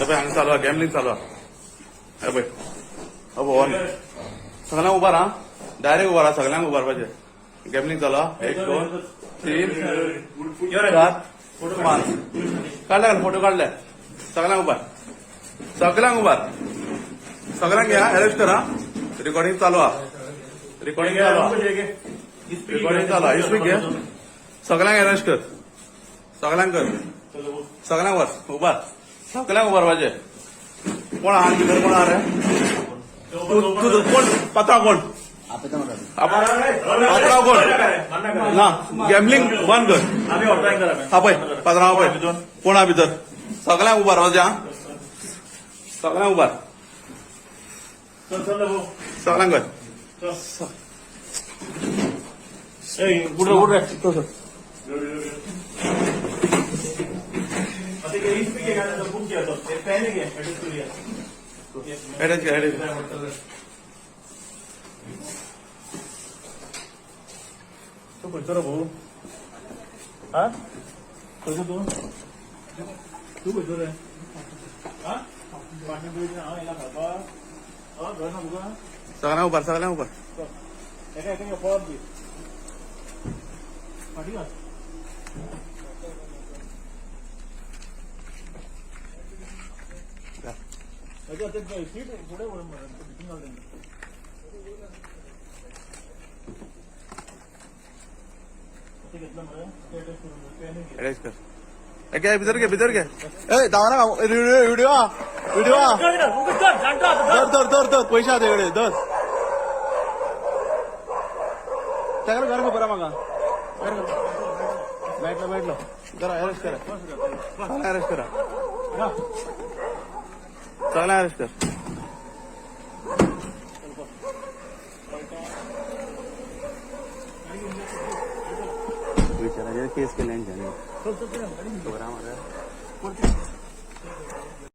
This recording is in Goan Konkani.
पळय हांगा चालू आहा, गॅमलिंग चालू आहा. हे पळय, हो पळय, सगळ्यांक उबार. हा, डायरेक्ट उबार. सगळ्यांक उबारपाचें. गॅमलिंग चालू आहा. 1 2 3 4 5. काडले, फोटो काडले. सगळ्यांक उबार, सगळ्यांक उबार, सगळ्यांक घ्या. अरेस्ट करा. रिकॉर्डिंग चालू आहा, रिकॉर्डिंग चालू आहा, रिकॉर्डिंग चालू आहा. इस्पीक घे. सगळ्यांक अरेस्ट कर, सगळ्यांक कर, सगळ्यांक वर उबार, सगळ्यांक उबारपाचें. कोण आहा भितर? कोण आहा रे? तूं कोण? पात्रांव कोण? पात्रांव कोण ना? गॅमलिंग बंद कर. हा पळय पात्रांव, पळय कोण आहा भितर. सगळ्यांक उबारपाचें. हा, सगळ्यांक उबार, सगळ्यांक कर. कुठं? अटॅच कर, अटॅच. तू खंयचो रे भाऊ? हा, खंयचो तूं? तूं खंयचो रे? हा, हांव येयला खेळपाक. हय, घर ना तुका. सगळ्यांक उबार, सगळ्यांक उबार. एका एका पळत दी फाटी घाल. सीट फुडें व्हर मरे, भितून घाल तेंकां. ते घेतलं मरे, ते अटॅच करून पेनूय घे. अटॅच कर. घे, भितर घे, भितर घे. ए, धांवना. Video, video, video. धर, धर, धर, धर. पयशे आहा तेकडे, धर. ताका घर खबर आहा म्हाका. मेळटलो, मेळटलो. करा, अरेस्ट करा. सगळ्यांक अरेस्ट करा, सगळ्यांक अरेस्ट कर. विचाराचेर केस केले तेंच्यांनी. खबर आहा म्हाका.